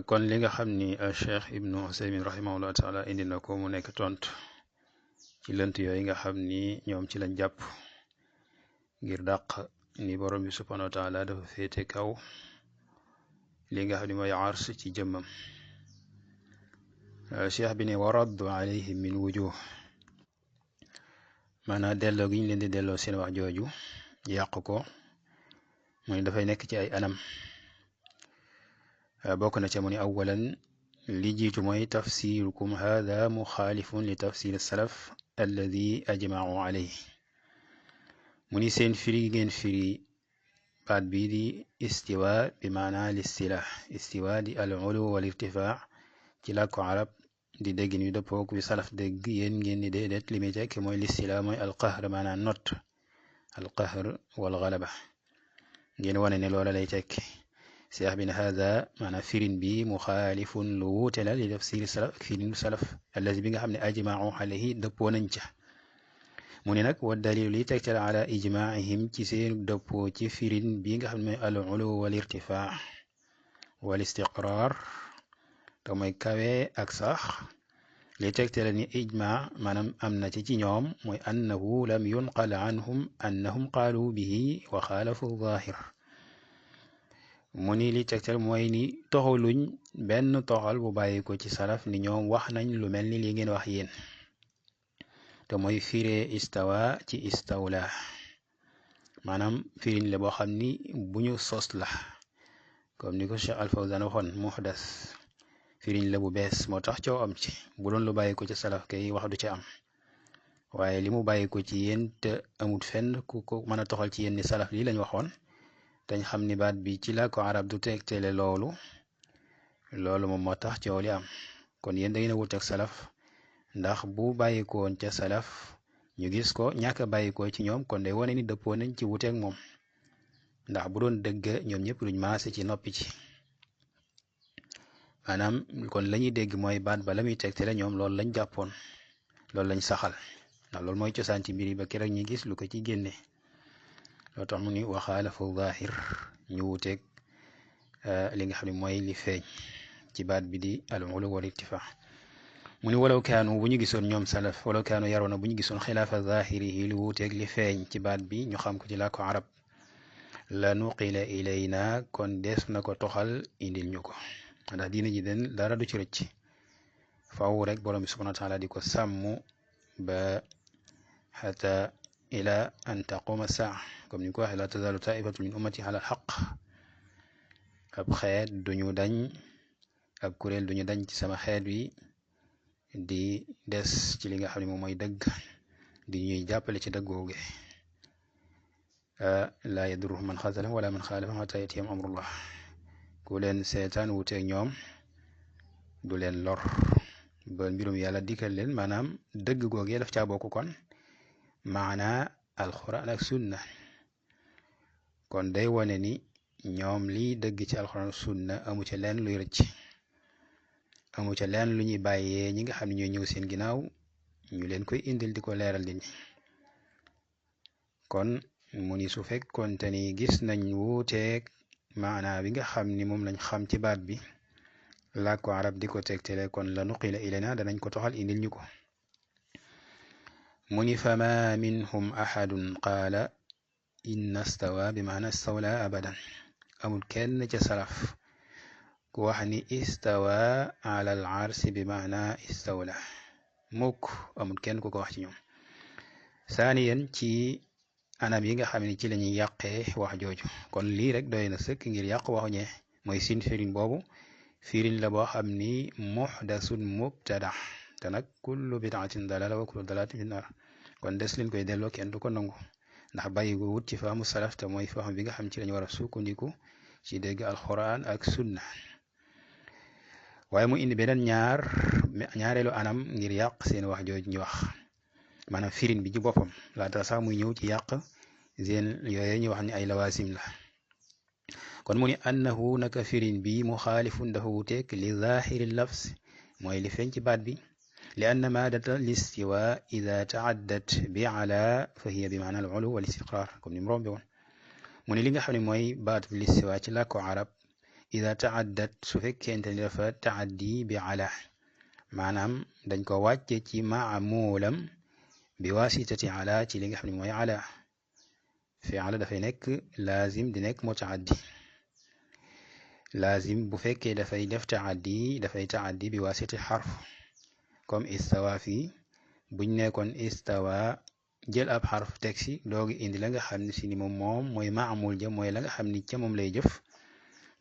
kon li nga xam ni Cheikh Ibnu Usaymin rahimahullah taala indi na ko mu nekk tontu ci lënt yooyu nga xam ni ñoom ci lañ jàpp ngir dàq ni borom bi subhanahu wa taala dafa féete kaw li nga xam ni mooy ars ci jëmmam. Cheikh bi ne wa raddu alayhim min wujuh, maanaam delloo gi ñu leen di delloo seen wax jooju yàq ko mu ne dafay nekk ci ay anam. bokk na ca mu ni awalan li jiitu mooy tafsirukum hada muxaalifun li tafsir salaf alladi ajmau alayhi, mu ni seen firi ngeen firi baat bii di istiwa bi maana listilah. istiwa di al ulu wal irtifaa ci làkku arab di déggin yu dëppook wi salaf dégg, yéen ngeen ni déedéet li muy tekk mooy listilah mooy alqahr maanaam not, alqahr wal galaba, ngeen wane ne loola lay tekki. Seex bi ne hada maanaam firin bi muxaalifun lu wuute la li tafsiri salaf ak firinu salaf allazi bi nga xam ne ajmau alayhi dëppoo nañ ca. mu ne nag wa dalilu li tegtal ala ijmaihim ci seen dëppoo ci firin bi nga xam ne mooy al ulu wal irtifaa wal istiqrar te mooy kawe ak sax. li tegtal ni ijma maanaam am na ci ñoom mooy annahu lam yunqal anhum annahum qaalu bihi wa xaalafu zahir. mu ni li tegtal mooy ni toxaluñ benn toxal bu bàyyi ko ci salaf ni ñoom wax nañ lu mel ni li ngeen wax yéen te mooy firee istawa ci istawla, maanaam firiñ la boo xam ni bu ñu sos la comme ni ko Cheikh Al Fawzan waxoon muhdas, firiñ la bu bees moo tax coow am ci. bu doon lu bàyyi ko ci salaf kay wax du ci am, waaye li mu bàyyi ko ci yéen te amut fenn ku ko mën a toxal ci yéen ni salaf lii lañ waxoon dañ xam ni baat bi ci làkku arab du tegtale loolu moom moo tax coow li am. kon yéen da ngeen a wuteeg salaf ndax bu bàyyikoon ca salaf ñu gis ko ñàkk a bàyyikoo ci ñoom kon day wane ni dëppoo nañ ci wuteeg moom, ndax bu doon dëgg ñoom ñëpp duñ maase ci noppi ci. maanaam kon la ñuy dégg mooy baat ba la muy tegtale ñoom loolu lañ jàppoon, loolu lañ saxal, ndax loolu mooy cosaan ci mbir yi ba keroog ñuy gis lu ko ci génne. loo tax mu ni waxaalafu zahir ñu wuteeg li nga xam ne mooy li feeñ ci baat bi di al ulu wal irtifa. mu ni walaw kaanu bu ñu gisoon ñoom salaf walaw kaanu yaroona bu ñu gisoon xilaafa zahiri yi lu wuteeg li feeñ ci baat bi ñu xam ko ci làkku arab la nuqila ilayna kon des na ko toxal indil ñu ko, ndax diina ji den dara du ci rëcc faw rek borom bi subhanahu wa taala di ko sàmm ba xata ila an taquma saa, comme ni ko waxee la tazalu taifatu min ummati ala alxaq, ab xeet duñu dañ ab kuréel duñu dañ ci sama xeet wi di des ci li nga xam ne moom mooy dëgg di ñuy jàppale ci dëggooge. laa yadurruhum man xazalahum wala man xaalafahum xata yatiyahum amrullah, ku leen seetaan wuteeg ñoom du leen lor ba mbirum yàlla dikkal leen. maanaam dëgg googee daf caa bokk kon maana alquran ak sunna, kon day wane ni ñoom liy dëgg ci alquran ak sunna amu ca leen luy rëcc, amu ca leen lu ñuy bàyyee ñi nga xam ne ñooy ñëw seen ginnaaw ñu leen koy indil di ko leeral nit ñi. kon mu ni su fekkoonte ni gis nañ wuuteeg maana bi nga xam ni moom lañ xam ci baat bi làkku arab di ko tegtale kon la nuqila ilayna danañ ko toxal indil ñu ko. mu ni fama minhum ahadun qaala inna stawa bi maana stawla abadan, amul kenn ca salaf ku wax ni istawa ala al arsi bi maana istawla, mukk amul kenn ku ko wax ci ñoom. saaniyan ci anam yi nga xam ne ci la ñuy yàqee wax jooju, kon lii rek doy na sëkk ngir yàq waxu ñee mooy sin firin boobu firin la boo xam ni muhdasun mubtada te nag kullu bidaatin dalala wa kullu dalalatin fi nar, kon des leen koy delloo kenn du ko nangu ndax bàyyi ko wut ci faamu salaf te mooy faam bi nga xam ci lañu war a sukkandiku ci dégg alquran ak sunna. waaye mu indi beneen ñaareelu anam ngir yàq seen wax jooju ñu wax, maanaam firin bi ci boppam laata sax muy ñëw ci yàq seen yooye ñu wax ni ay lawaasim la. kon mu ni annahu naka firin bi muxaalifun dafa wuteeg li zahiri lafs mooy li feeñ ci baat bi li anna maadata listiwa ida taaddat bi ala fa hiya bi maana al ulu wal istiqrar, comme ni mu rombe woon. mu ni li nga xam ne mooy baatu listiwa ci làkku arab ida taaddat su fekkente ni dafa taaddi bi ala maanaam dañ ko wàcce ci maamulam bi wasitati ala ci li nga xam ne mooy ala fi'ala dafay nekk laazim di nekk mutaaddi laazim bu fekkee dafay def taaddi dafay taaddi bi wasitati xarf comme istawa fii buñ nekkoon istawa jël ab xarf teg si doogi indi la nga xam ne si ni moom mooy maamul ja mooy la nga xam ni ca moom lay jëf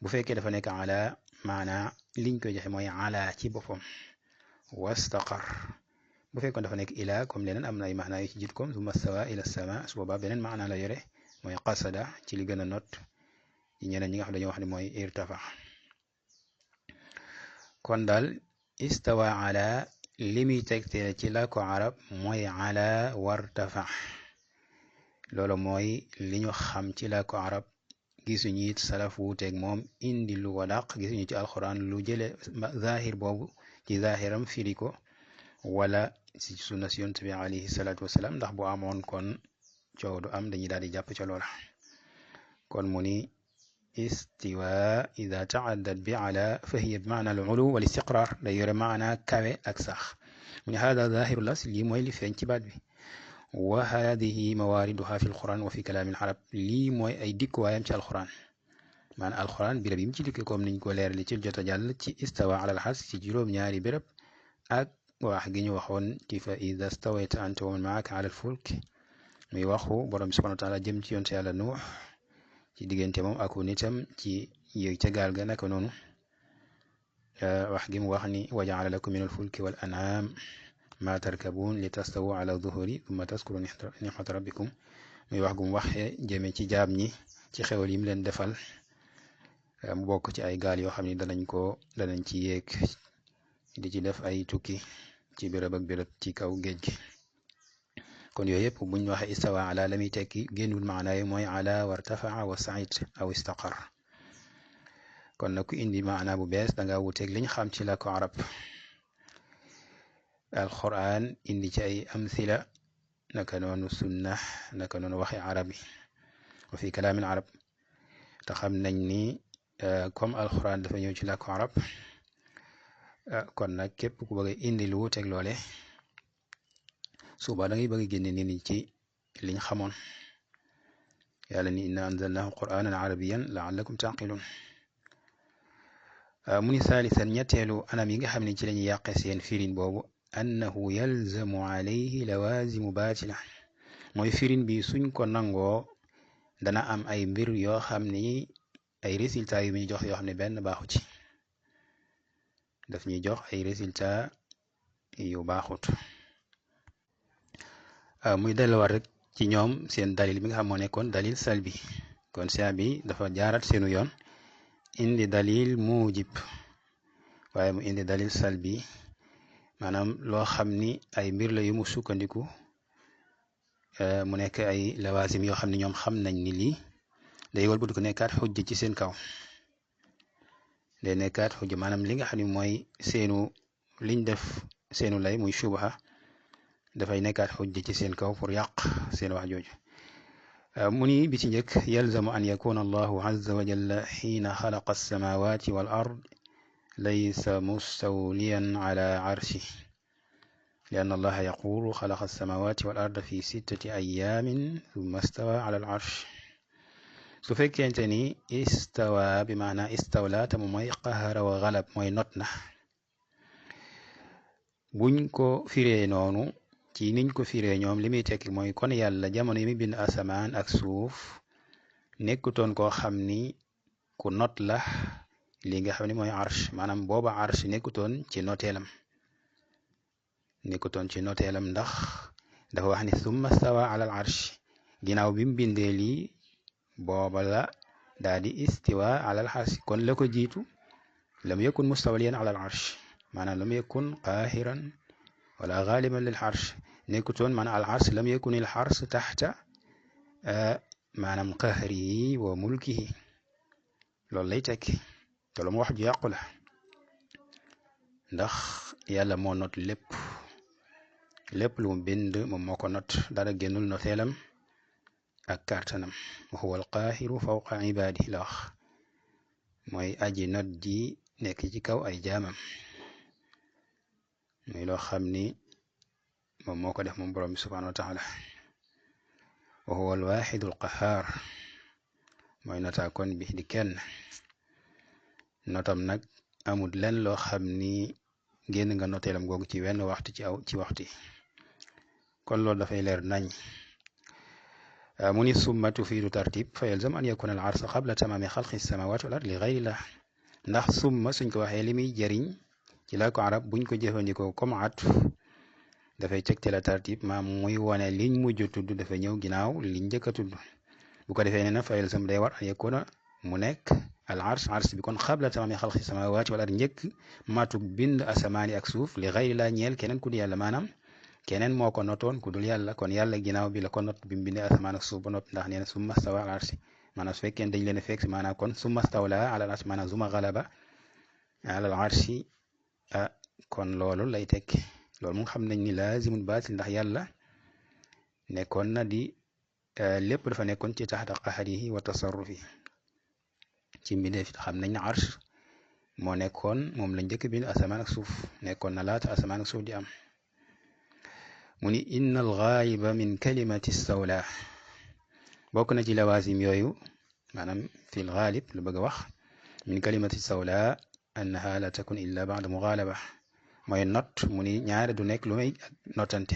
bu fekkee dafa nekk ala maana liñ koy joxe mooy ala ci boppam wastaqar bu fekkoon dafa nekk ila comme leneen am na ay maana yu ci jiit comme summa stawa ila sama su boobaa beneen maana la yore mooy qasada ci li gën a not ci ñeneen ñi nga xam dañoo wax ne mooy irtafa kon daal istawa ala li muy tegtee ci làkku arab mooy ala wartafa loolu mooy li ñu xam ci làkku arab gisuñu it salaf wuuteeg moom indi lu ko dàq gisuñu ci alquran lu jële zahir boobu ci zahiram firi ko wala ci sunna si yonent bi alayhi salaatu wasalaam ndax bu amoon kon coow du am dañuy daal di jàpp ca loola kon mu ni istiwa ida taaddat bi ala fa hiya bi maana al ulu wal istiqrar day yore maana kawe ak sax mu ni hada zahiru las lii mooy li feeñ ci baat bi wa hadihi mawariduha fi alquran wa fi kalaami al arab lii mooy ay dikkuwaayam ci alquran maanaam alquran birab yi mu ci dikk comme niñ ko leerali ci jot a jàll ci istawa ala al xars ci juróom-ñaari béréb ak wax gi ñu waxoon ci fa ida stawayta anta wa man maaka ala al fulk muy waxu borom bi subhanahu wa taala jëm ci yonte yàlla nuux ci diggante moom ak nitam ci yéeg ca gaal ga naka noonu wax gi mu wax ni wa jaala lakum min alfulki wal an'am ma tarkabun li tastawu ala zuhuri thumma taskuru nixmata rabbikum muy wax gu mu waxee jëme ci jaam ñi ci xewal yi mu leen defal mu bokk ci ay gaal yoo xam ni danañ ci yéeg di ci def ay tukki ci béréb ak béréb ci kaw géej gi kon yooyu yëpp buñ waxee istawa ala la muy tekki génnul maanaa yi mooy ala wartafaa wa said aw istaqar kon nag ku indi maanaa bu bees danga wuteeg liñ xam ci la ko arab alquran indi ci ay amthila naka noonu sunna naka noonu waxi arab yi wa fi kalaamil arab te xam nañ ni comme alquran dafa ñëw ci la ko arab kon nag képp ku bëgg indi lu wuteeg loole suba da ngay bëgg génne nit ñi ci liñ xamoon yàlla ni inna anzalnahu qur'anan arabiyan la'allakum taqilun mu ni saalisan ñetteelu anam yi nga xam ne ci lañuy yàqe seen firin boobu annahu yalzamu alayhi lawazimu batila mooy firin bi suñ ko nangoo dana am ay mbir yoo xam ni ay résultats yu muy jox yoo xam ne benn baaxu ci daf ñuy jox ay résultats yu baaxut muy delluwaat rek ci ñoom seen dalil bi nga xam moo nekkoon dalil salbi kon saa bi dafa jaarat seenu yoon indi dalil mujib waaye mu indi dalil salbi maanaam loo xam ni ay mbir la yu mu sukkandiku mu nekk ay lawaasim yoo xam ne ñoom xam nañ ni lii day wëlbatu ko nekkaat xujj ci seen kaw day nekkaat xujj maanaam li nga xam ne mooy liñ def seenu lay muy shubha dafay nekkaat xujj ci seen kaw pour yàq seen wax jooju mu ni bi ci njëkk yalzamu an yakuna allahu azza wa jalla xiina xalaqa alsamawati wal ard laysa mustawliyan ala arshi li anna allaha yaqulu xalaqa alsamawati wal ard fi 6 ayamin thumma stawa ala al arsh su fekkente ni istawa bi maana istawla te mu mooy qahara wa galab mooy not na buñ ko firee noonu ci niñ ko firee ñoom li muy tekki mooy kon yàlla jamono yi mu bind asamaan ak suuf nekkutoon koo xam ni ku not la li nga xam ne mooy arsh maanaam booba arsh nekkutoon ci noteelam ndax dafa wax ni summa stawa ala al arsh ginnaaw bi mu bindee lii booba la daa di istiwa ala al arsh kon la ko jiitu lam yakun mustawliyan ala al arsh maanaam lam yakun qaahiran wala gaaliban lil arsh nekkutoon maanaam al arsh lam yakun al arsh taxta maanaam qahrihi wa mulkihi loolu lay tekki te lu mu wax ju yàqu la ndax yàlla moo not lépp lu mu bind moom moo ko not dara génnul noteelam ak kartanam wa huwa al qaahiru fawqa ibaadihi la wax mooy aji not ji nekk ci kaw ay jaamam muy loo xam ni moom moo ko def moom borom bi subhanahu wa taala wa huwa alwaxidu alqahaar mooy notaa kon bi di kenn notam nag amul lenn loo xam ni génn nga noteelam googu ci wenn waxtu ci waxtu kon loolu dafay leer nañ mu ni summa tufiidu tartib fa yalzam an yakuna al arsa qabla tamaami xalqi samawati wal ard li gayrillah ndax summa suñ ko waxee li muy jëriñ ci làkku arab buñ ko jëfandikoo comme atf dafay tegtale tartib maam muy wone liñ mujj tudd dafa ñëw ginnaaw liñ njëkk a tudd bu ko defee nee na fa yalzam day war an yakuna mu nekk al ars bi kon xabla tamaami xalqi samawati wal ard njëkk matuk bind asamaani ak suuf li gayrillah ñeel keneen ku di yàlla maanaam keneen moo ko notoon ku dul yàlla kon yàlla ginnaaw bi la ko not bi mu bindee asamaan ak suuf ba noppi ndax nee na summa stawa ala arsi maanaam su fekkee dañ leen a fekk maanaam kon summa stawla ala arsi maanaam summa galaba ala arsi kon loolu lay tekk loolu mu xam nañ ni laazimun baatil ndax yàlla nekkoon na di lépp dafa nekkoon ci taxta qahrihi wa tasarrufi ci mbindeef xam nañ ne arsh moo nekkoon moom la njëkk bind asamaan ak suuf nekkoon na laata asamaan ak suuf di am mu ni inna alxaayiba min kalimati stawla bokk na ci lawaasim yooyu maanaam fi lxaalib lu bëgg a wax min kalimati stawla annaha la takun illa ba'da muxaalaba mooy not mu ni ñaare du nekk lu may notante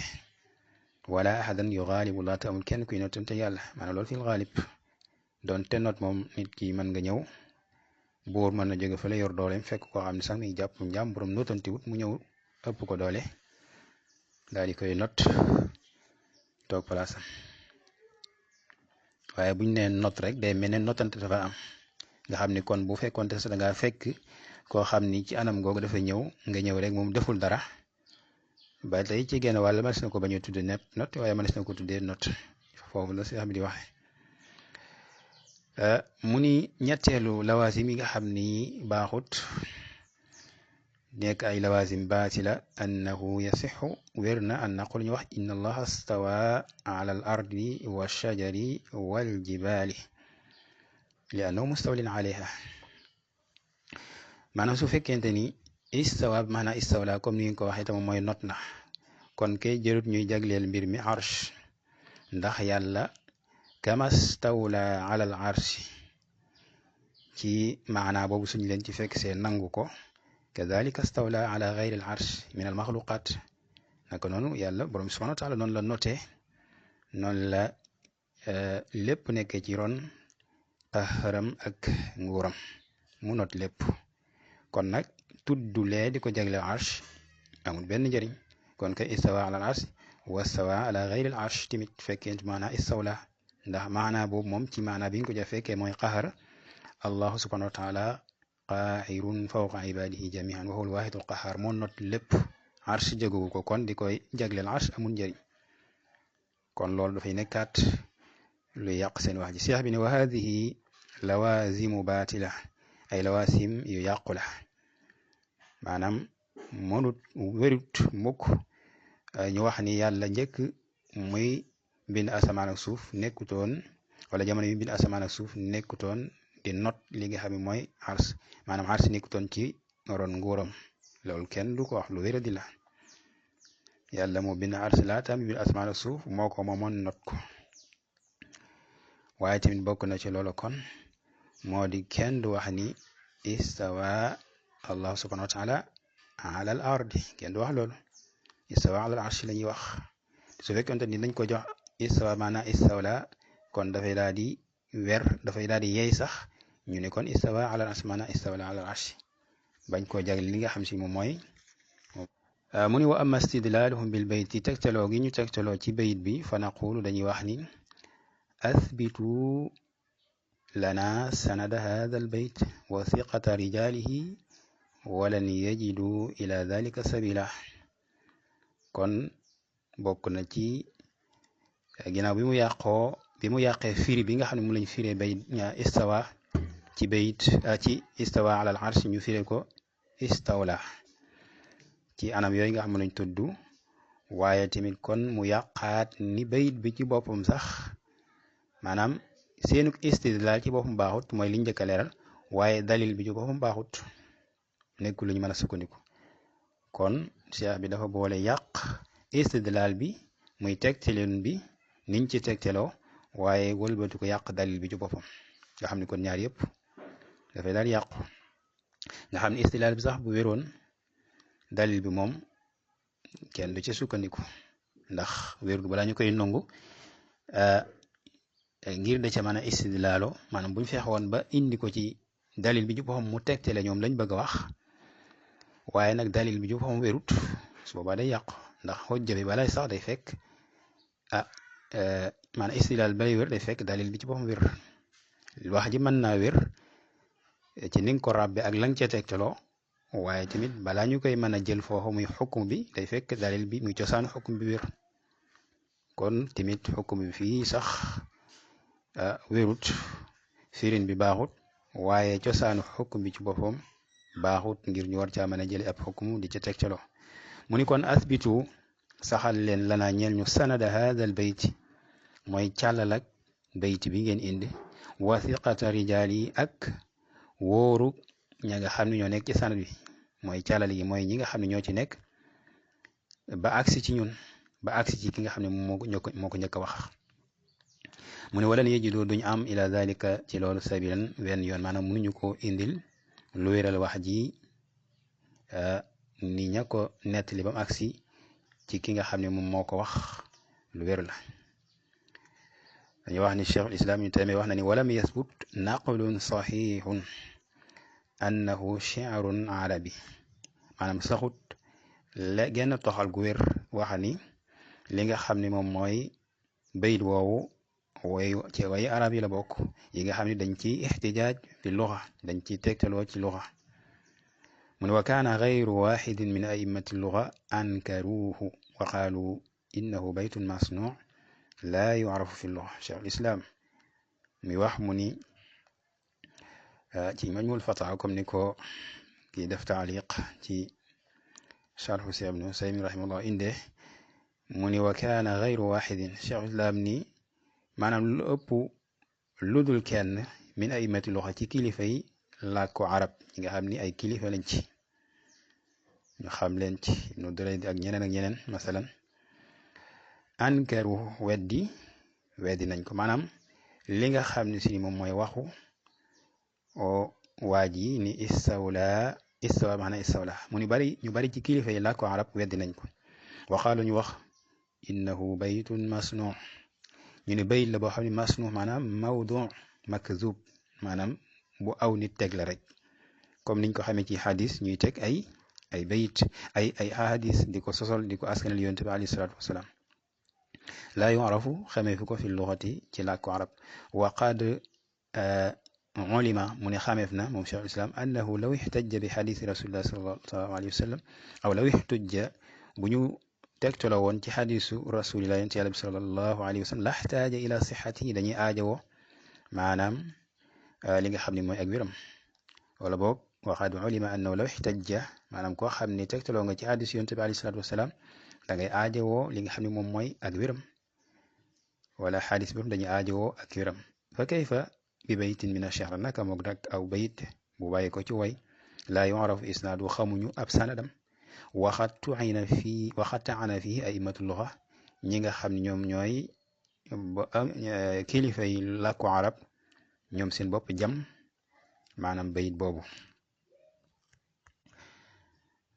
wala ahadan yuxaalibu laa te amul kenn kuy notante yàlla maanaam loolu fi lxaalib doonte not moom nit ki mën nga ñëw buur mën na jóge fa la yor dooleem fekk koo xam ne sax mi jàpp njàmburam notanti wut mu ñëw ëpp ko doole daal di koy not toog palaasam waaye buñ nee not rek day mel ne notante dafa am nga xam ni kon bu fekkoonte sax da ngaa fekk koo xam ni ci anam googu dafa ñëw nga ñëw rek moom deful dara ba tey ci genn wàll mënees na ko bañ a tudde not waaye mënees na ko tuddee not foofu la Seex bi di waxe mu ni ñetteelu lawaasim yi nga xam ni baaxut nekk ay lawaasim baatila annahu yasixu wér na an naqul ñu wax inna allaha stawa ala al ardi wa shajari wal jibaali li annahu mustawlin alayha maanaam su fekkente ni istawa maanaam istawla comme ni nga ko waxee tam mooy not na kon kay jërut ñuy jagleel mbir mi arsh ndax yàlla kama stawla ala al arshi ci maanaa boobu suñ leen ci fekk see nangu ko kadalika stawla ala gayri al arsh min al maxluqat naka noonu yàlla borom subhanahu wa taala noonu la note noonu la lépp nekkee ci ron qaharam ak nguuram mu not lépp kon nag tuddulee di ko jagleel arsh amul benn njëriñ kon kay istawa ala al arsh wa stawa ala gayri al arsh tamit fekkee maanaa istawla ndax maanaa boobu moom ci maanaa bi nga ko ja fekkee mooy qahar allahu subhanahu wa taala qaahirun fawqa ibadihi jamian wa huwa alwahidul qahar moo not lépp arsh jégowu ko kon di koy jagleel arsh amul njëriñ kon loolu dafay nekkaat lu yàq seen wax ji seex bi ne wa hadihi lawazimu batila ay lawaasim yu yàqu la maanaam mënut wérut mukk ñu wax ni yàlla njëkk muy bind asamaan ak suuf nekkutoon wala jamono yi bind asamaan ak suuf nekkutoon di not li nga xam ne mooy ars maanaam ars nekkutoon ci ron nguuram loolu kenn du ko wax lu wéra di la yàlla moo bind ars laata mi bind asamaan ak suuf moo ko moomoon not ko waaye tamit bokk na ci loolu kon moo di kenn du wax ni istawa allah subhanahu wa taala ala al ardi kenn du wax loolu istawa ala al arshi la ñuy wax su fekkonte ni dañ ko jox istawa maanaam istawla kon dafay daal di dafay daal di yey sax ñu ne kon istawa ala al arshi maanaam istawla ala al arshi bañ koo jagle li nga xam si moom mooy mu ni wa amma istidlaaluhum bil bayti tegtaloo gi ñu tegtaloo ci bayit bi fa naqulu dañuy wax ni athbitu lana sanada hadha al bayt wa thiqata rijalihi walan yajidu ila dhalika sabila kon bokk na ci ginnaaw bi mu yàqee firi bi nga xam ne mu lañ firee bayit istawa ci bayit ci istawa ala al arsh ñu firee ko istawla ci anam yooyu nga xam ne lañ tudd waaye tamit kon mu yàqaat ni bayit bi ci boppam sax maanaam seenu istidlaal ci boppam baaxut mooy liñ njëkk a leeral waaye dalil bi ci boppam baaxut nekkul lu ñu mën a sukkandiku kon cheikh bi dafa boole yàq istidlaal bi muy tegtaleen bi niñ ci tegteloo waaye wëlbatu ko yàq dalil bi ci boppam nga xam ne kon ñaar yëpp dafay daal yàqu nga xam ne istidlaal bi sax bu wéroon dalil bi moom kenn du ci sukkandiku ndax wérgu balaa ñu koy nangu ngir da ca mën a istidlaalo maanaam buñ fexoon ba indi ko ci dalil bi ci boppam mu tegtale ñoom lañ bëgg a wax waaye nag dalil bi ci boppam wérut su boobaa day yàqu ndax xujja bi balay sax day fekk maanaam istidlaal balay wér day fekk dalil bi ci boppam wér wax ji mën naa wér ci ni nga ko ràbbe ak lang ca tegtaloo waaye tamit balaa ñu koy mën a jël foofu muy xukm bi day fekk dalil bi muy cosaanu xukm bi wér kon tamit xukm bi fii sax wérut firin bi baaxut waaye cosaanu xukm bi ci boppam baaxut ngir ñu war caa mën a jële ab xukm di ca tegtaloo mu ni kon asbitu saxal leen lanaa ñeel ñu sanada hada al bayt mooy càllalak bayt bi ngeen indi wasiqata rijaal yi ak wóoru ña nga xam ne ñoo nekk ci sanad bi mooy càllal gi mooy ñi nga xam ne ñoo ci nekk ba agsi ci ñun ba agsi ci ki nga xam ne moo ko njëkk a wax mu ne walan yajidu duñ am ila dalika ci loolu sabilan wenn yoon maanaam mënuñu ko indil lu wéral wax ji ni ña ko nettali ba mu agsi ci ki nga xam ne moom moo ko wax lu wér la dañuy wax ni cheikhul islam Ibn Taymiyya wax na ni walam yasbut naqlun sahihun annahu shi'run arabi maanaam saxut la genn toxal gu wér wax ni li nga xam ne moom mooy bayit woowu ci way arab yi la bokk yi nga xam ne dañ ci ixtijaaj bi luxa dañ ci tegtaloo ci luxa mu ne wa kaana gayru waxidin min a'immati luxa ankaruuhu wa qaalu innahu baytun masnuu laa yu'rafu fi luxa cheikh al-islam mi wax mu ni ci majmul fatawa comme ni ko kii def taaliq ci sharhu Cheikh Ibn Usaymin rahimahullah indee mu ni wa kaana gayru waxidin cheikh al-islam ni maanaam lu ëpp lu dul kenn min a'immati luxa ci kilifa yi làkku arab ñi nga xam ni ay kilifa lañ ci ñu xam leen ci Ibnu Durayd ak ñeneen masalan ankaru weddi nañ ko maanaam li nga xam ne si moom mooy waxu waa ji ni istawa maanaam istawla mu ñu bari ci kilifa yi làkku arab weddi nañ ko waxaalu ñu wax innahu baytun masnu ñu ne bayit la boo xam ne masnu maanaam mawdu makzub maanaam bu aw nit teg la rek comme niñ ko xamee ci xadis ñuy teg ay bayit ay xadis di ko sosol di ko askanal yonent bi alayhi salaatu wasalaam laa yu'rafu xamee fu ko fi luxati ci làkku arab wa qad ulima mu ne xameef na moom cheikh islam annahu law ixtajja bi xadisi rasulillah sallallahu alayhi wa sallam aw law ixtujja bu ñu tegtaloo woon ci xadisu rasulillah yonent yàlla bi sallallahu alayhi wa sallam laxtaaja ila sixatihi dañuy aajowoo maanaam li nga xam ne mooy ak wéram wala boog waxaat ulima annahu law ixtajja maanaam koo xam ne tegtaloo nga ci xadis yonent bi alayhi salaatu wasalaam da ngay aajowoo li nga xam ne moom mooy ak wéram wala xadis bi dañuy aajowoo ak wéram fa kayfa bi baytin min ash-shi'r naka moog nag aw bayit bu bàyyi ko ci way laa yu'rafu isnaadu xamuñu ab sanadam waxat taana fii a'immatu luxa ñi nga xam ne ñoom ñooy kilifa yi làkku arab ñoom seen bopp jam maanaam bayit boobu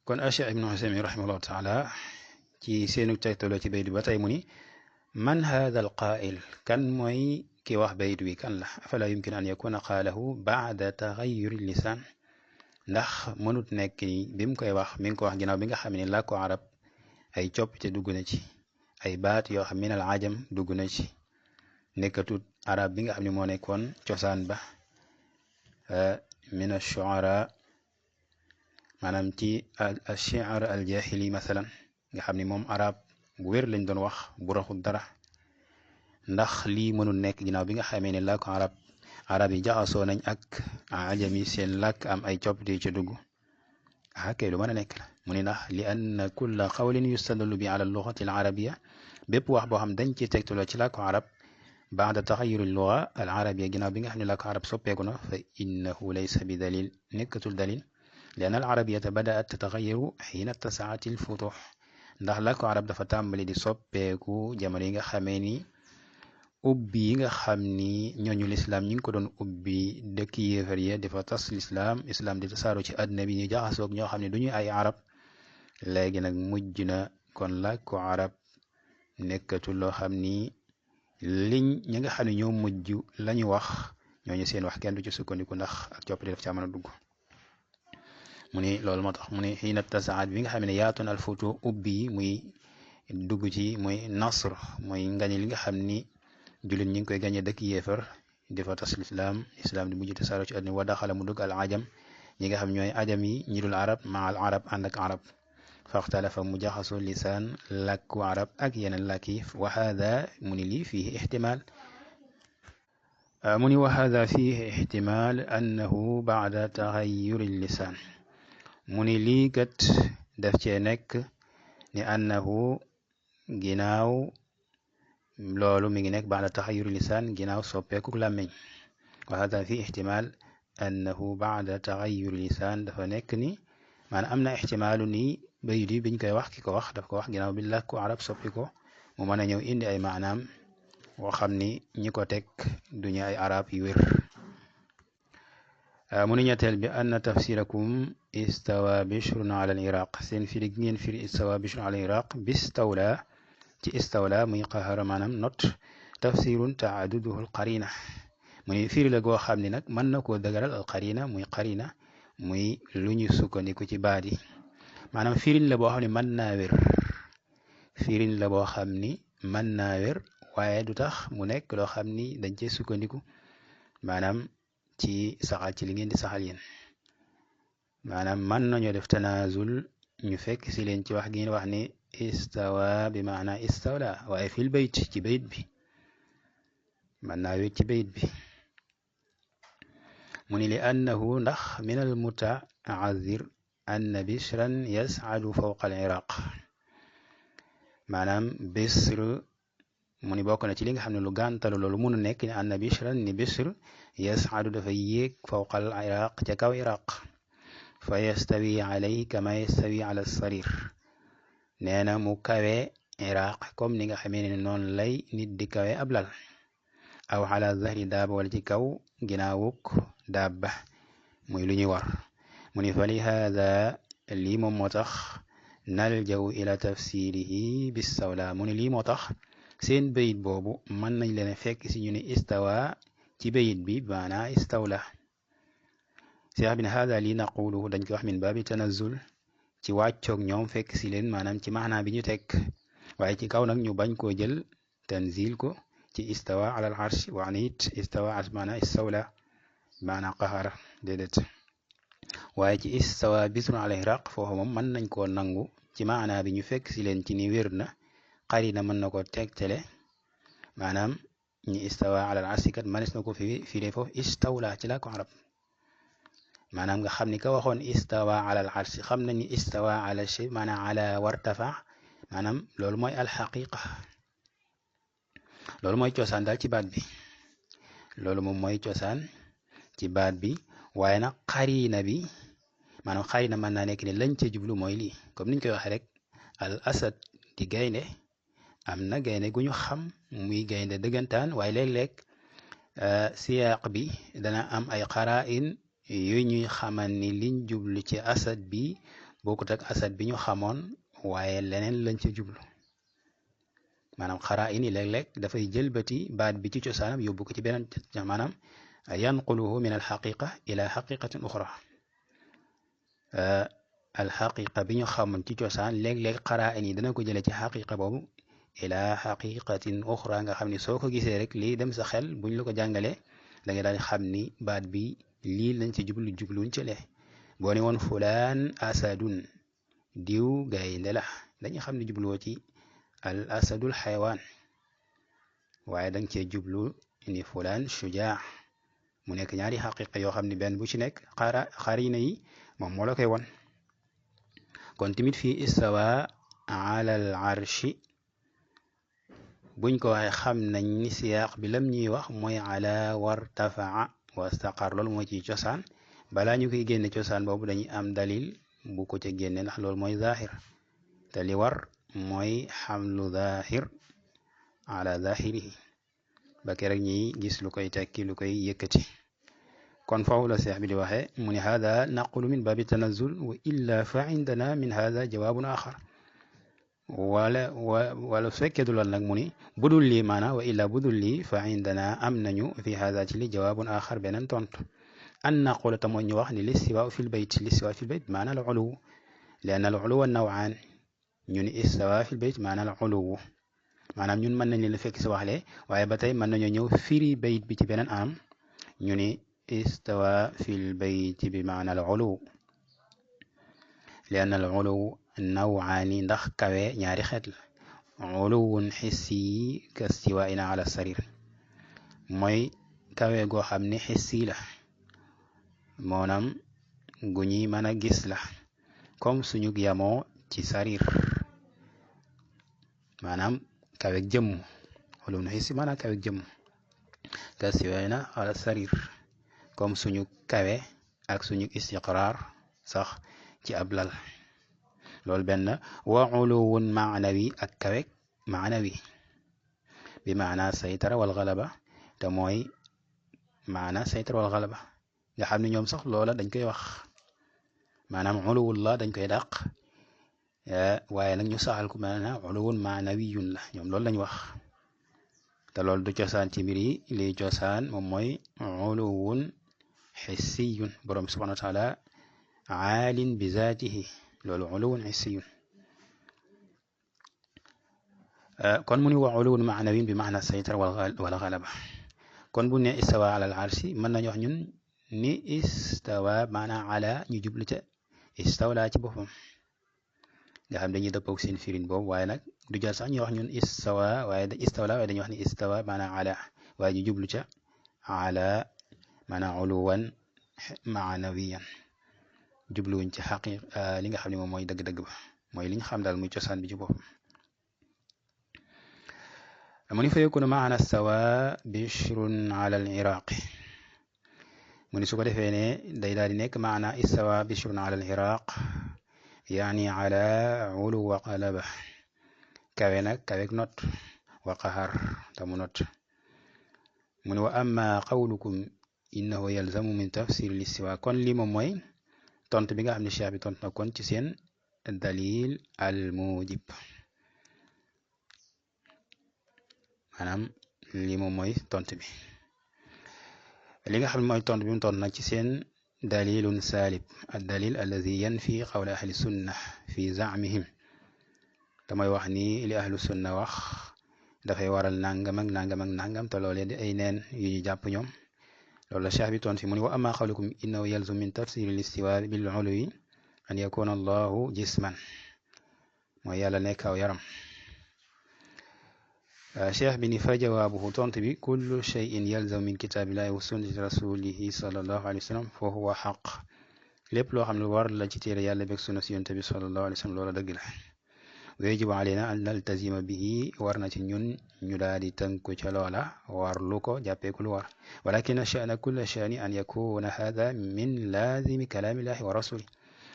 kon Cheikh Ibn Usaymin rahimahullahu taala ci seenu tegtaloo ci bayit bi ba tey mu ni man haada al qaa'il kan mooy ki wax bayit wi kan la afala yumkin an yakuna qaalahu ba'da taghayyuri lisaan ndax mënut nekk ni bi mu koy wax mi ngi ko wax ginnaaw bi nga xam ne làkku arab ay coppite dugg na ci ay baat yoo xam min al ajam dugg na ci nekkatut arab bi nga xam ne moo nekkoon cosaan ba min ash-shu'ara maanaam ci ash-shi'r al-jahili masalan nga xam ne moom arab bu wér lañ doon wax bu raxul dara ndax lii mënul nekk ginnaaw bi nga xamee ne làkku arab yi jaxasoo nañ ak ajam yi seen làkk am ay coppite ci dugg kay lu mën a nekk la mu ne ndax li anna kulla qawlin yustadallu bi ala lughati al arabiyya bépp wax boo xam dañ ci tegtaloo ci làkku arab baada taxayuri luga al arabia ginnaaw bi nga xam ne làkku arab soppeeku na fa innahu laysa bi dalil nekkatul dalil li anna al arabiyata badaat tataxayaru xiina tasaat il futux ndax làkku arab dafa tàmbali di soppeeku jamono yi nga xamee ni ubbi yi nga xam ni ñooñu lislaam ñi ngi ko doon ubbi dëkk yéefar ya dafa tas lislaam di tasaaro ci àddina bi ñu jaxasoog ñoo xam ne duñu ay arab léegi nag mujj na kon làkku arab nekkatul loo xam ni ñi nga xam ne ñoo mujj lañu wax ñooñu seen wax kenn du ci sukkandiku ndax ak coppite daf caa mën a dugg mu ni loolu moo tax mu ni xiina tasaat bi nga xam ne yaatoon al futu ubbi muy dugg ci muy nasr mooy ngañe li nga xam ni jullit ñi ngi koy gañe dëkk yéefar dafa tas lislaam di mujj tasaaro ci àddina wa daxala mu dugg al ajam ñi nga xam ñooy ajam yi ñi dul arab ma al arab ànd ak arab faxtalafa mu jaxaso lisaan làkku arab ak yeneen làkk yi wa hada mu ni lii fiihi ixtimaal mu ni wa hada fiihi ixtimaal annahu baada taxayuri lisaan mu ni lii kat daf cee nekk ni annahu ginaaw loolu mi ngi nekk baada taxayuri lisaan ginaaw soppeeku làmmiñ wa hada fiihi ixtimaal annahu baada taxayuri lisaan dafa nekk ni maanaam am na ixtimaalu ni bayit yi biñ koy wax ki ko wax daf ko wax ginnaaw bi làkku arab soppi ko mu mën a ñëw indi ay maanaam woo xam ni ñi ko teg duñu ay arab yu wér mu ni ñetteel bi anna tafsirakum istawa bishrun ala al iraq seen firi gi ngeen firi istawa bishrun ala al iraq bistawla ci istawla muy qahara maanaam not tafsirun taaduduhu al qarina mu ni firi la goo xam ni nag mën na koo dëgëral al qarina muy lu ñu sukkandiku ci baat yi maanaam firin la boo xam ne mën naa wér firin la boo xam ni mën naa wér waaye du tax mu nekk loo xam ni dañ cee sukkandiku maanaam ci saxal ci li ngeen di saxal yéen maanaam mën nañoo def tanazul ñu fekk si leen ci wax gi ngeen wax ni istawa bi maana istawla waaye fil bayt ci bayt bi mën naa wér ci bayt bi mu ni li annahu ndax min al mutaazir anna bishran yas'adu fawqa al iraq maanaam bisr mu ni bokk na ci li nga xam ne lu gàntalu loolu mun a nekk ni anna bishran ni bisr yas'adu dafa yéeg fawqa al iraq ca kaw iraq fa yastawi alayhi kama yastawi ala sarir nee na mu kawe iraq comme ni nga xamee ne noonu lay nit di kawe ab lal aw ala zahri daaba wala ci kaw ginaawuk daaba muy lu ñuy war mu ni fa li hada lii moom moo tax naljaw ila tafsirihi bisawla mu ni lii moo tax seen bayit boobu mën nañ leen fekk si ñu ne istawa ci bayit bi maana istawla seex bi ne hada lii naquluhu dañ ko wax min baabi tanazul ci wàccoog ñoom fekk si leen maanaam ci maanaa bi ñu teg waaye ci kaw nag ñu bañ koo jël tanzil ko ci istawa ala al arsh wax ne it istawa maana istawla maana qahara déedéet waaye ci istawa bisrun ala iraq foofu moom mën nañ koo nangu ci maanaa bi ñu fekk si leen ci ni wér na qarina mën na ko tegtale maanaam ñi istawa ala al arsh kat manis na ko firee foofu istawla ci laa ko arab maanaam nga xam ni ka waxoon istawa ala al arsh xam nañu istawa ala shay maanaam ala wartafa maanaam loolu mooy alxaqiqa loolu mooy cosaan daal ci baat bi loolu moom mooy cosaan ci baat bi waaye nag xarina bi maanaam xarina mën naa nekk ne lañ ca jublu mooy lii comme niñ koy waxee rek al asad di gaynde am na gaynde gu ñu xam muy gaynde dëggantaan waaye léeg-léeg siyaaq bi dana am ay xarain yu ñuy xamal ni liñ jublu ci asad bi bokkut ak asad bi ñu xamoon waaye leneen lañ ca jublu maanaam xarain yi léeg-léeg dafay jëlbati baat bi ci cosaanam yóbbu ko ci beneen maanaam yanquluhu min alxaqiqa ila xaqiqatin uxra alxaqiqa bi ñu xamoon ci cosaan léeg-léeg xarain yi dana ko jële ci xaqiqa boobu ila xaqiqatin uxra nga xam ni soo ko gisee rek lii dem sa xel buñ la ko jàngalee da nga daal di xam ni baat bi lii lañ ci jubluñ ci lee boo ne woon fulaan asadun diw gaynde la dañu xam ne jubluwoo ci al asadul xaywaan waaye danga cee jublu ni fulaan shujaa mu nekk ñaari xaqiqa yoo xam ne benn bu ci nekk xarina yi moom moo la koy won kon tamit fii istawa ala al arshi buñ ko waxee xam nañ ni siyaaq bi lam ñuy wax mooy ala wartafaa wastaqar loolu mooy ci cosaan balaa ñu koy génne cosaan boobu dañuy am dalil bu ko ca génne ndax loolu mooy zaahir te li war mooy xamlu zaahir ala zaahirihi ba keroog ñiy gis lu koy tekki lu koy yëkkati kon foofu la seex bi di waxee mu ne hada naqulu min baabi tanazul wa illa fa indana min hada jawaabun axar wala su fekkee du lool nag mu ni budul lii maana wa illa budul lii fa indana am nañu fi hada ci li jawaabun axar beneen tontu an naqulu te mooy ñu wax ni listiwaa fil bayt listiwaa fil bayt maana al uluw li anna al uluwa nawaan ñu ni istawa fil bayt maana al uluw maanaam ñun mën nañ leen fekk si waxle waaye ba tey mën nañoo ñëw firi bayt bi ci beneen anam ñu ni istawa fil bayt bi maana al uluw li anna al uluw nawaani ndax kawe ñaari xeet la uluwun xissi ka stiwaina ala sarir mooy kawe goo xam ne xissi la maanaam gu ñuy mën a gis la comme suñu yamoo ci sarir maanaam kaweeg jëmm uluwun xissi maanaam kaweeg jëmm ka stiwaina ala sarir comme suñu kawe ak suñu istiqraar sax ci ab lal loolu benn wa uluwun maanawi ak kaweeg maanawi bi maana saytara wal galaba te mooy maana saytara wal galaba nga xam ne ñoom sax loola dañ koy wax maanaam uluwullah dañ koy dàq waaye nag ñu saxal ko maanaam uluwun maanawiyun la ñoom loolu lañ wax te loolu du cosaan ci mbir yi liy cosaan moom mooy uluwun xissiyun borom subhanahu wa taala aalin bi zaatihi loolu uluwun xissiyun kon mu ni wa uluwun maanawiyun bi maana saytara wala galaba kon bu ne istawa ala al arsi mën nañu wax ñun ni istawa maana ala ñu jublu ca istawla ci boppam nga xam dañuy dëppoog seen firin boobu waaye nag du jar sax ñu wax ñun istawa waaye istawla waaye dañuy wax ni istawa maana ala waaye ñu jublu ca ala maana uluwan maanawiyan jubluwuñ ci xaqiq li nga xam ne moom mooy dëgg-dëgg ba mooy li ñu xam daal muy cosaan bi ci boppam mu ni fa yakunu maana stawa bishrun ala al iraqi mu ni su ko defee ne day daal di nekk maana istawa bishrun ala al iraq yaani ala ulu wa qalaba kawe nag kaweeg not wa qahar tamu not mu ni wa amma qawlukum innahu yalzamu min tafsir al istiwa kon lii moom mooy tontu bi nga xam ne cheikh bi tontu na kon ci seen dalil al mujib maanaam lii moom mooy tontu bi li nga xam ne mooy tontu bi mu tontu nag ci seen dalilun salib ad dalil alladi yanfi qawla ahli sunna fi zaamihim damay wax ni li ahlu sunna wax dafay waral nangam ak nangam ak nangam te loolee di ay neen yu ñu jàpp ñoom loolu la cheikh bi tontu fi mu ne wa amma qawlukum innahu yalzum min tafsir al istiwa bil uluwi an yakuna allahu jisman mooy yàlla nekk aw yaram cheikh bi ni fa jawaabuhu tontu bi kullu cheyin yalzam min kitaabillahi wa sunnati rasulihi sallallahu alayhi wa sallam fa huwa xaq lépp loo xam ne war la ci téere yàlla beeg sunna si yonte bi sallallahu alayhi wa sallam loola dëgg la wa yajibu alayna an naltazima bihi war na ci ñun ñu daal di tënku ca loola war lu ko jàppee ku lu war walakin sha'na kulla sha'ni an yakuna hada min laazimi kalaamillahi wa rasuli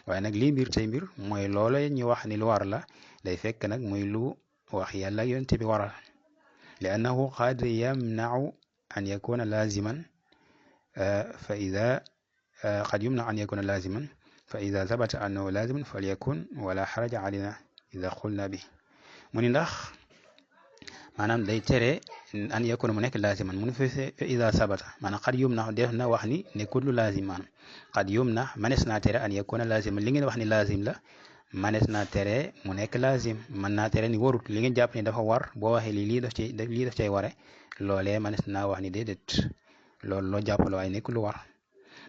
waaye nag lii mbir tey mbir mooy loola ñu wax ni lu war la day fekk nag muy lu wax yàlla ak yonte bi waral li annahu qad yamna'u an yakuna laaziman fa ida qad yumna'u an yakuna laaziman fa ida thabata annahu laaziman falyakun wala xaraja alayna ida qulna bi mu ni ndax maanaam day tere an yakuna mu nekk laaziman mu ni fa ida sabata maanaam qad yumna def na wax ni nekkul lu laazim maanaam qad yumna manes naa tere an yakuna laaziman li ngeen wax ni laazim la manes naa tere mu nekk laazim mën naa tere ni warut li ngeen jàpp ni dafa war boo waxee lii daf cay ware loolee manes naa wax ni déedéet loolu loo jàpp la waaye nekk lu war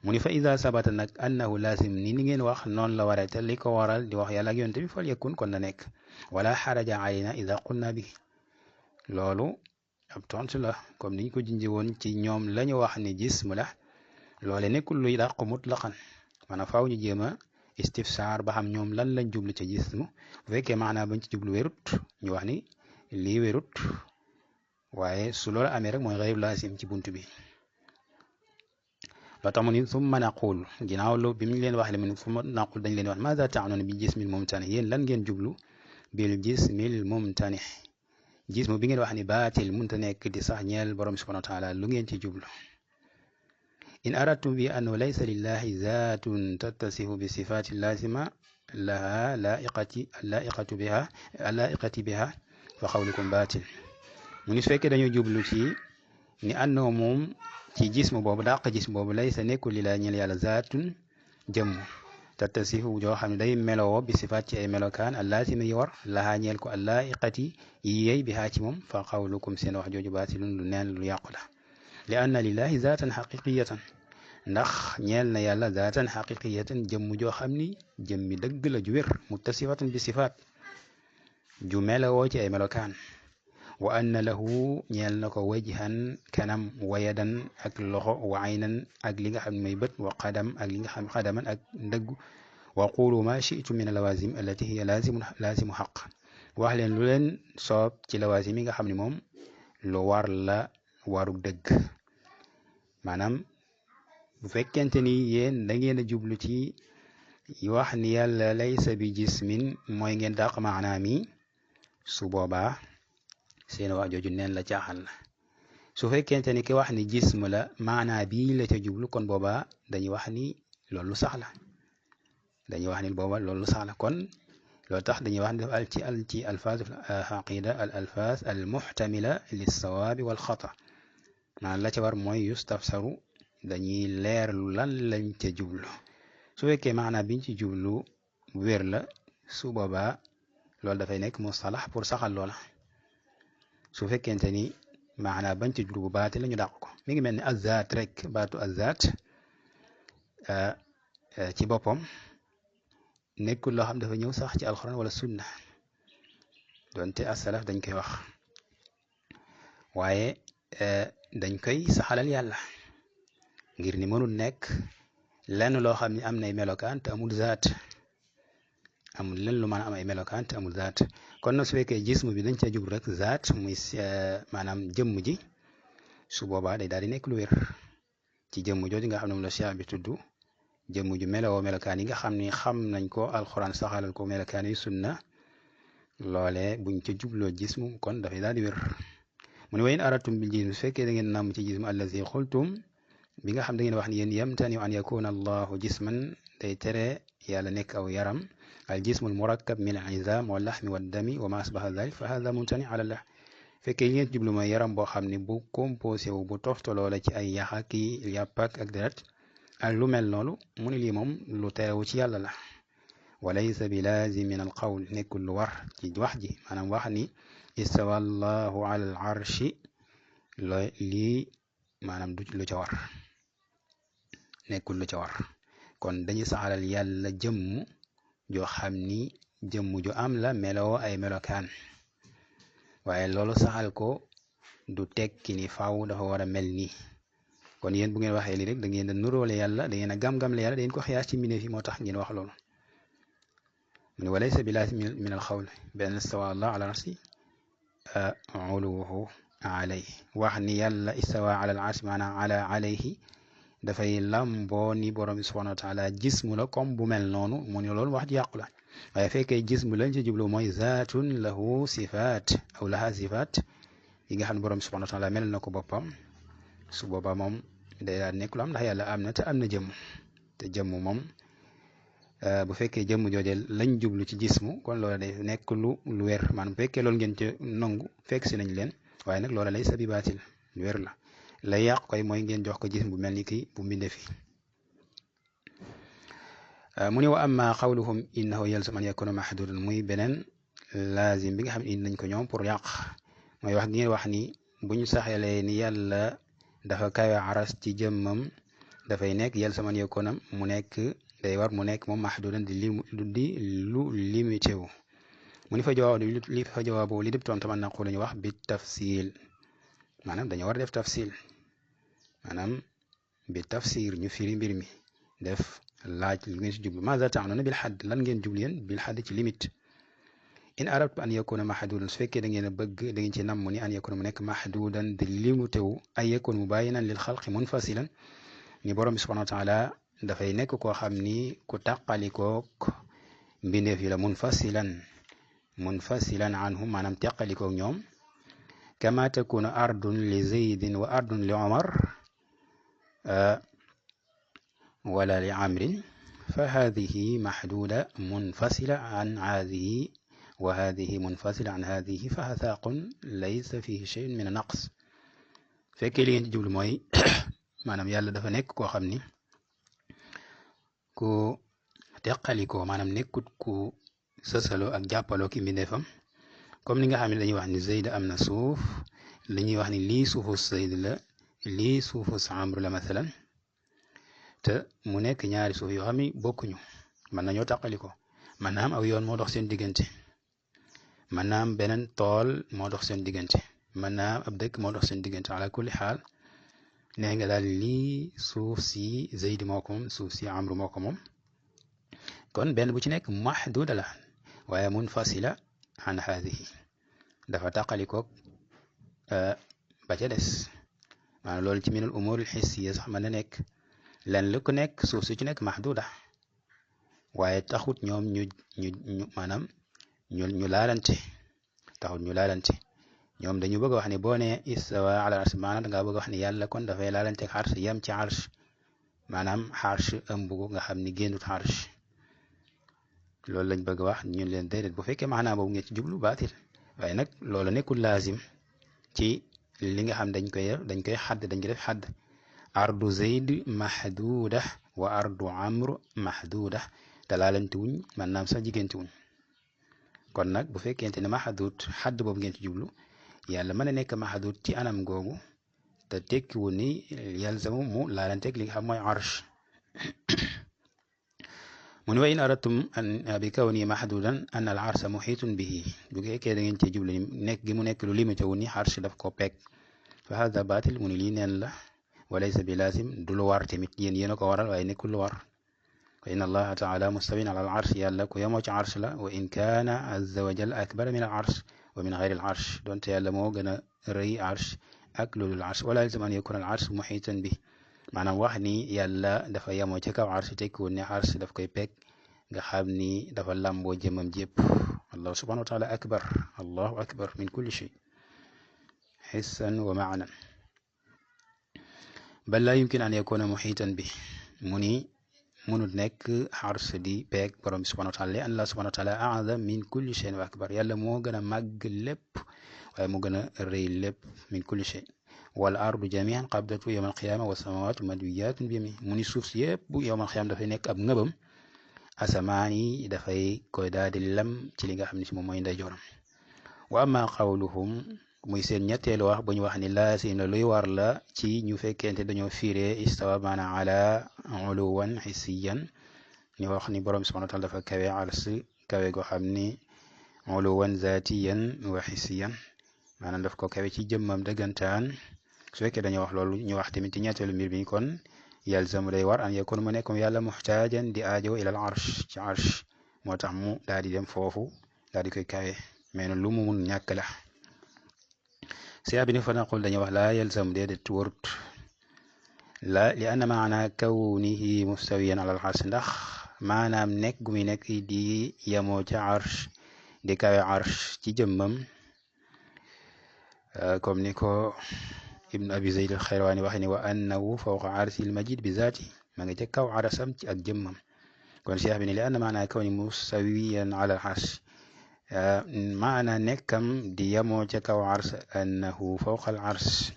mu ni fa ida sabata nag annahu laazim ni ngeen wax noonu la waree te li ko waral di wax yàlla ak yonte bi fal yakun kon na nekk wala xaraja alayna ida qulna bi loolu ab tontu la comme niñ ko junjee woon ci ñoom la ñu wax ni jism la loole nekkul luy dàq mutlaqan maanaam faaw ñu jéem a istifsaar ba xam ñoom lan lañ jublu ca jism bu fekkee maanaam bañ ci jublu wérut ñu wax ni lii wérut waaye su loolu amee rek mooy xayru laasim ci bunt bi. loo tax mu ni summa naqul ginnaaw lu bi mu leen wax le mu ni summa naqul dañ leen wax maza ta'nuna bi jismil mumtani yéen lan ngeen jublu bil jismil mumtani jismu bi ngeen wax ni baatil munta nekk di sax ñeel borom subhanahu wa taala lu ngeen ci jublu. in aradtum bi annahu laysa lillahi zaatun tattasifu bi sifati lazima laha laiqati biha fa xawlukum baatil. mu ni su fekkee dañoo jublu ci ni àndoo moom ci jismu boobu dàq jismu boobu lay sa nekkul li la ñeel yàlla zaatun jëmm tattasifu joo xam ne day meloo bi sifaat ci ay melokaan allaazima yi war lahaa ñeel ko allaa'iqati yi yey bi haa ci moom fa xawlukum seen wax jooju baatilun lu neen lu yàqu la. li anna lillahi zaatan xaqiqiyatan ndax ñeel na yàlla zaatan xaqiqiyatan jëmm joo xam ni jëmmi dëgg la ju wér muttasifatan bi sifaat ju meloo ci ay melokaan. wa anna lahu ñeel na ko wajhan kanam wa yadan ak loxo wa aynan ak li nga xam ne may bët wa qadam ak li nga xam qadaman ak ndëgg wa qulu ma shi'tum min lawazim allati hiya lazimu xaq wax leen lu leen soob ci lawazim yi nga xam ne moom lu war la waru dëgg. maanaam bu fekkente ni yéen da ngeen a jublu ci wax ni yàlla laysa bi jismin mooy ngeen dàq maanaam yi su boobaa seen wax jooju neen la caaxaan la. su fekkente ni ki wax ni jism la maanaa bii la ca jublu kon boobaa dañuy wax ni loolu sax la kon loolu tax dañuy wax ni def ci alfaaz aqida al alfaaz al muxtamila lis sawaabi wal xata maanaam la ca war mooy yustafsaru dañuy leerlu lan lañ ca jublu. su fekkee maanaa biñ ci jublu wér la su boobaa loolu dafay nekk mustalax pour saxal loola. su fekkente ni maanaa bañ ci jublu bu baati la ñu dàq ko mi ngi mel ni azzaat rek baatu azzaat ci boppam nekkul loo xam dafa ñëw sax ci alxuraan wala sunna donte asalaf dañ koy wax waaye dañ koy saxalal yàlla ngir ni mënul nekk lenn loo xam ne am nay melokaan te amul zaat amul lenn lu mën a am ay melokaan te amul zaat. kon nag su fekkee jism bi dañ cee jublu rek zaat muy maanaam jëmm ji su boobaa day daal di nekk lu wér ci jëmm jooju nga xam ne moom la cheikh bi tudd jëmm ju meloo melokaan yi nga xam ni xam nañ ko alxuraan saxalal ko melokaan yi sunna loole buñ ca jubloo jism kon dafay daal di wér. mu ne wa in aratum bil jism su fekkee da ngeen namm ci jism allazi xultum bi nga xam da ngeen wax ni yéen yamtani an yakuna allahu jisman day tere yàlla nekk aw yaram al jismul murakkab min al izam wal laxmi wad dami wa ma asbaha dalik fa hada mumtani ala Allah. fekkee li ngeen jublu mooy yaram boo xam ne bu composé wu bu toftaloo la ci ay yax ak yàpp ak deret ak lu mel noonu mu ne lii moom lu terewu ci yàlla la. wa laysa bi laazim min al qawl nekkul lu war ci wax ji maanaam wax ni istawa allahu ala al arshi lii maanaam du lu ca war nekkul lu ca war kon dañuy saxalal yàlla jëmm joo xam ni jëmm ju am la meloo ay melokaan waaye loolu saxal ko du tekki ni faaw dafa war a mel nii. kon yéen bu ngeen waxee lii rek da ngeen a nuróole yàlla da ngeen a gam-gamle yàlla da ngeen ko xiyaas ci mbindeef yi moo tax ngeen wax loolu. mu ne walaysa bi laazim min al xawl bi an istawa allah ala arsi uluwuhu alayhi wax ni yàlla istawa ala al arsi maanaam ala alayhi dafay lamboo ni borom bi subhanahu wa taala jismu la comme bu mel noonu mu ne loolu wax ji yàqu la. waaye fekkee jismu lañ ci jublu mooy zaatun lahu sifaat aw laha sifaat yi nga xam ne borom bi subhanahu wa taala mel na ko boppam su boobaa moom day daal nekk lu am ndax yàlla am na te am na jëmm te jëmm moom bu fekkee jëmm jooje lañ jublu ci jismu kon loola day nekk lu wér maanaam bu fekkee loolu ngeen ci nangu fekk si nañ leen waaye nag loola lay sa bi baatil lu wér la. lay yàq koy mooy ngeen jox ko jism bu mel ni kii bu mbinde fi. mu ne wa amma qawluhum innahu yalzam an yakuna mahdudan muy beneen laazim bi nga xam ne indi nañ ko ñoom pour yàq mooy wax ngeen wax ni bu ñu saxalee ni yàlla dafa kawe aras ci jëmmam dafay nekk yalzam an yakuna mu nekk day war mu nekk moom mahdudan di lu limité wu. mu ni fa jawaabu li dib tontam an naqul ñu wax bi tafsil maanaam dañoo war a def tafsil maanaam bi tafsir ñu firi mbir mi def laaj lu ngeen si jublu maza ta'nuna bil hadd lan ngeen jublu yéen bil hadd ci limite in aradtu an yakuna mahdudan su fekkee da ngeen a bëgg da ngeen ci namm ni an yakuna mu nekk mahdudan di limitewu ay yakun mubayinan lil xalqi munfasilan ni borom bi subhanahu wa taala dafay nekk koo xam ni ku tàqalikook mbindeef yi la munfasilan anhum maanaam teqalikook ñoom kama takunu ardun li zaydin wa ardun li omar wala li amrin fa hadihi mahduda munfasila an hadihi wa hadihi munfasila an hadihi fa hathaqun laysa fihi shay'un min naqs fekkee li ngeen di jublu mooy maanaam yàlla dafa nekk koo xam ni ku teqalikoo maanaam nekkut ku sësaloo ak jàppaloo ki mbindeefam comme ni nga xam ne dañuy wax ni Zayd am na suuf li ñuy wax ni lii suufu Zayd la lii suufu Amr la masalan te mu nekk ñaari suuf yoo xam ni bokkuñu mën nañoo tàqalikoo mën naa am aw yoon moo dox seen diggante mën naa am beneen tool moo dox seen diggante mën naa am ab dëkk moo dox seen diggante ala kulli xaal nee nga daal lii suuf si Zayd moo ko moom suuf si Amr moo ko moom kon benn bu ci nekk mahduda la waaye munfasila an haadihi dafa tàqalikoog ba ca des maanaam loolu ci minal umur al hissiya sax mën na nekk len lu ko nekk suuf su ci nekk mahduda waaye taxut ñoom ñu maanaam ñu laalante taxut ñu laalante ñoom dañu bëgg a wax ni boo nee istawa ala arsh maanaam dangaa bëgg a wax ni yàlla kon dafay laalante ak arsh yem ci arsh maanaam arsh ëmb ko nga xam ni génnut arsh loolu lañ bëgg a wax ñun leen déedéet bu fekkee maanaam boobu ngeen ci jublu baatil waaye nag loolu nekkul laazim ci li nga xam dañ koy xadd dañ koy def xadd ardu Zayd mahduda wa ardu Amr mahduda te laalante wuñ maanaam sax jigéente wuñ kon nag bu fekkente ne mahdud xadd boobu ngeen ci jublu yàlla mën a nekk mahdud ci anam googu te tekkiwul ni yalzamu mu laalanteeg li nga xam mooy arsh mu ne wa in aradtum an bi kawni mahdudan an al arsa muhitun bihi bu fekkee da ngeen cee jublu nekk gi mu nekk lu limité wu ni arsh daf ko peeg fa hada batil mu ne lii neen la wa laysa bi lazim du lu war tamit yéen a ko waral waaye nekkul lu war fa inna allaha taala mustawin ala al arsh yàlla ku yemoo ci arsh la wa in kaana azza wa jal akbara min al arsh wa min gayri al arsh donte yàlla moo gën a rëy arsh ak loolu al arsh wala yalzam an yakuna al arsh muhitan bi maanaam wax ni yàlla dafa yemoo ci kaw arsh tekkiwul ne arsh daf koy peeg nga xam ni dafa làmboo jëmam jépp allah subhanahu wa taala akbar allahu akbar min kulli shay hissan wa maanan bal laa yumkin an yakuna muhitan bi mu ni munut nekk arsh di peeg borom bi subhanahu wa taala li an allah subhanahu wa taala a'zam min kulli shay wa akbar yàlla moo gën a màgg lépp waaye moo gën a rëy lépp min kulli shay wal ardu jamian qabdatu yawm alqiyama wa samawatu madwiyatun bi yami mu ni suuf si yëpp bu yawm alqiyama dafay nekk ab ngëbam asamaan yi dafay koy daal di lem ci li nga xam ne si moom mooy ndeyjooram wa amma qawluhum muy seen ñetteelu wax bu ñu wax ni laasim la luy war la ci ñu fekkente dañoo fiiree istawa maana ala uluwan hissiyan ñu wax ni borom subhanahu wa taala dafa kawe ars kawe goo xam ni uluwan zatiyan wa hissiyan maanaam daf ko kawe ci jëmmam dëggantaan su fekkee dañoo wax loolu ñu wax tamit ci ñetteelu mbir bi kon yalzamu day war an yakun mu nekkum yàlla muxtaajan di aajo ila al arsh ci arsh moo tax mu daal di dem foofu daal di koy kawe mais lu mu mun ñàkk la si abi ni fa naqul dañuy wax laa yalzam déedéet warut la li anna maana kawnihi mustawiyan ala al arsh ndax maanaam nekk gu muy nekk di yemoo ca arsh di kawe arsh ci jëmmam comme ni ko ibnu abi zayd al xayrawaani waxe ni wa annahu fawqa arsil majid bi zaati ma nga ca kaw arasam ci ak jëmmam kon cheikh bi ne li anna maana kawni mustawiyan ala al arsh maana nekkam di yemoo ca kaw ars annahu fawqa al arsh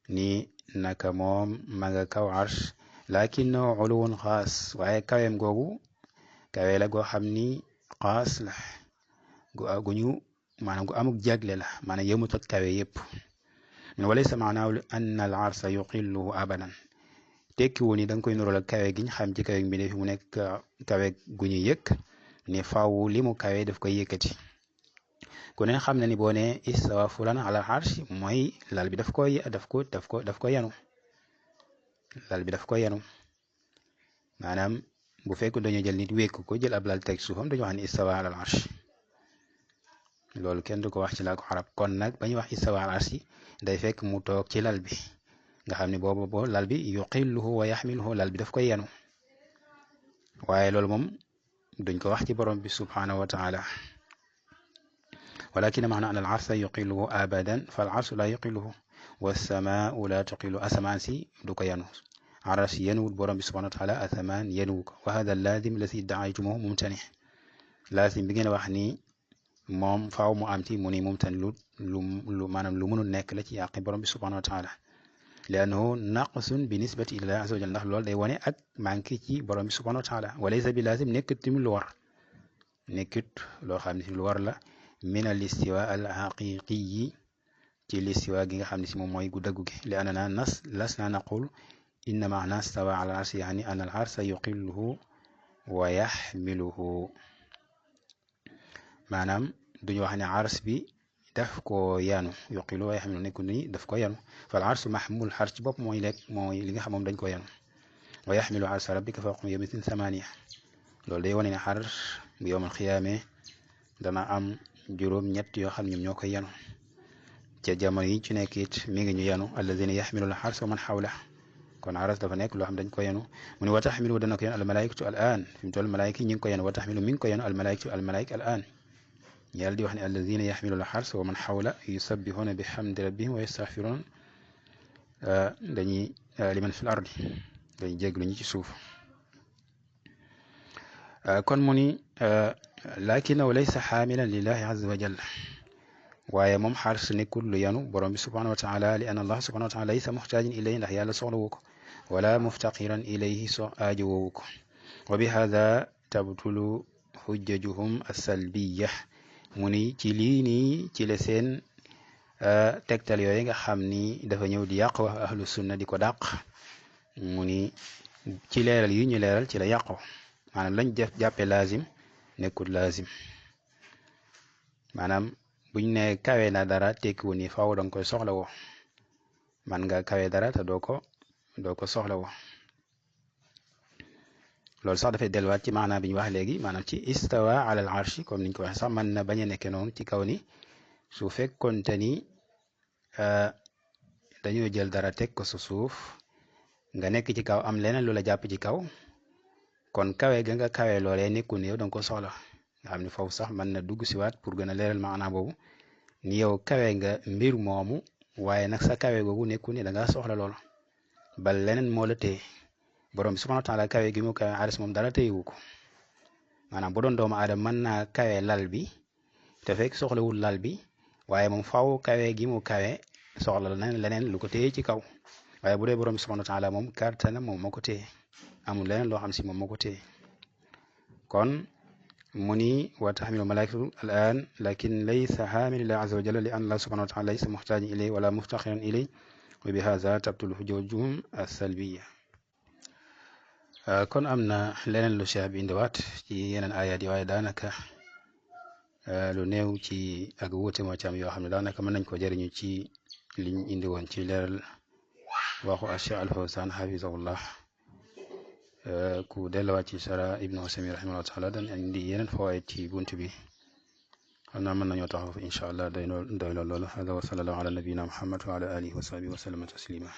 ni naka moom ma nga kaw arsh lakinnahu uluwun xaas waaye kaweem googu kawe la goo xam ni xaas la gu ñu maanaam gu amuk jagle la maanaam yëmut ak kawe yëpp walaysa maanaahu anna al arsa yuqilluhu abadan tekkiwu ni da nga koy nural ak kawe giñ xam ci kawe bi ne fi mu nekk kawe gu ñu yëg ni faw li mu kawe daf koy yëkkati ku ne xam na ni boo ne istawa fulan ala arsh mooy lal bi daf ko yanu lal bi daf ko yanu maanaam bu fekk dañoo jël nit wékk ko jël ab lal teg suufam dañu wax ni istawa ala arsh loolu kenn du ko wax ci làkku arab kon nag ba ñuy wax istawa al arshi day fekk mu toog ci lal bi nga xam ne boobu lal bi yuqilluhu wa yaxmiluhu lal bi daf koy yenu waaye loolu moom duñ ko wax ci borom bi subhanahu wa taala walakin maana an al arsa yuqilluhu abadan fal arsu la yuqilluhu wasamaau la tuqillu asamaan si du ko yenu aras yenuwut borom bi subhanahu wa taala asamaan yenuwu ko wa hada lazim lasi daaytumuhu mumtani lazim bi ngeen wax ni moom faaw mu am ci mu ni mumtani lu maanaam lu mënul nekk la ci yàqi borom bi subhanahu wa taala li annahu naqsun bi nisbati illahi azza wa jalla ndax loolu day wane ak manqué ci borom bi subhanahu wa taala wa laysa bi lazim nekkut tamit lu war nekkut loo xam ne si lu war la min al istiwa al haqiqiyi ci listiwa gi nga xam ne si moom mooy gu dëggu gi li annana lasna naqul inna maana stawa ala al arsi yani an al arsa yuqilluhu wa yaxmiluhu maanaam duñu wax ne ars bi daf ko yanu yuqillu wa yaxmilu nekkul ni daf ko yanu fal arsu mahmul xar ci bopp mooy li nga xam moom dañ ko yanu wa yaxmilu arsa rabbika fawqahum yawma idin samaniya loolu day wane ne xar bu yowmal xiyaame dana am juróom-ñett yoo xam ne ñoom ñoo koy yanu ca jamono yi ci nekk it mi ngi ñu yanu alladina yaxmiluna al-arsa wa man xawla kon aras dafa nekk loo xam dañ ko yanu mu ne wa taxmilu dana ko yanu almalaikatu al an fi mu toll malaayika yi ñu ngi ko yanu wa taxmilu mi ngi ko yanu almalaikatu almalaika al an yàlla di wax ne alladina yaxmiluna al-arsa wa man xawla yusabbihuna bi xamdi rabbihim wa yastaxfirun dañuy liman fi l ardi dañuy jéglu ñu ci suuf kon mu ni lakinahu laysa xaamilan lillahi azza wa jalla waaye moom xaars nekkul lu yanu borom bi subhanahu wa taala li anna allah subhanahu wa taala laysa muxtaajin ilayhi ndax yàlla soxla wu ko wala muftaqiran ilayhi aajo woowu ko wa bi hada tabtulu xujjajuhum assalbiya mu ni ci lii nii ci la seen tegtal yooyu nga xam ni dafa ñëw di yàq wax ahlu sunna di ko dàq mu ni ci leeral yi ñu leeral ci la yàqo maanaam lañ def jàppe laazim nekkul laazim maanaam buñ ne kawe na dara tekkiwu ni faaw danga koy soxla woo man nga kawe dara te doo ko soxla woo loolu sax dafay delluwaat ci maanaam bi ñu wax léegi maanaam ci istawa ala al arshi comme niñ ko waxee sax mën na bañ a nekke noonu ci kaw ni su fekkonte ni dañoo jël dara teg ko su suuf nga nekk ci kaw am leneen lu la jàpp ci kaw kon kawe ga nga kawe loolee nekkul ni yow danga ko soxla nga xam ne foofu sax mën na dugg siwaat pour gën a leeral maanaam boobu ni yow kawe nga mbir moomu waaye nag sa kawe googu nekkul ni da ngaa soxla lool ba leneen moo la téye borom bi subhanahu wa taala kawe gi mu kawe aras moom dara téyewu ko maanaam bu doon doomu aadama mën naa kawe lal bi te fekk soxlawul lal bi waaye moom faaw kawe gi mu kawe soxla leneen lu ko téye ci kaw waaye bu dee borom bi subhanahu wa taala moom kartanam moom moo ko téye amul leneen loo xam si moom moo ko téye kon mu ni wa taxmilu malaikatu al an lakin laysa xaamil lillahi azza wa jalla li an allah subhanahu wa taala laysa muxtaajin ilay wala muftaxiran ilay wa bi haza tabtulu hujjatuhum as-salbiya kon am na leneen lu cheikh bi indiwaat ci yeneen ayaat yi waaye daanaka lu néew ci ak wuute moo ci am yoo xam ne daanaka mën nañ ko jëriñu ci liñ indi woon ci leeral waxu Cheikh Al Fawzan hafizahullah ku delluwaat ci sara ibnu Usaymin rahimahullah taala dañ indi yeneen fawaid ci bunt bi xam naa mën nañoo taxaw fa incha allah doy loolu hada wa sallallahu ala nabiyina muhammad wa ala alihi wa sahbihi wa sallama taslima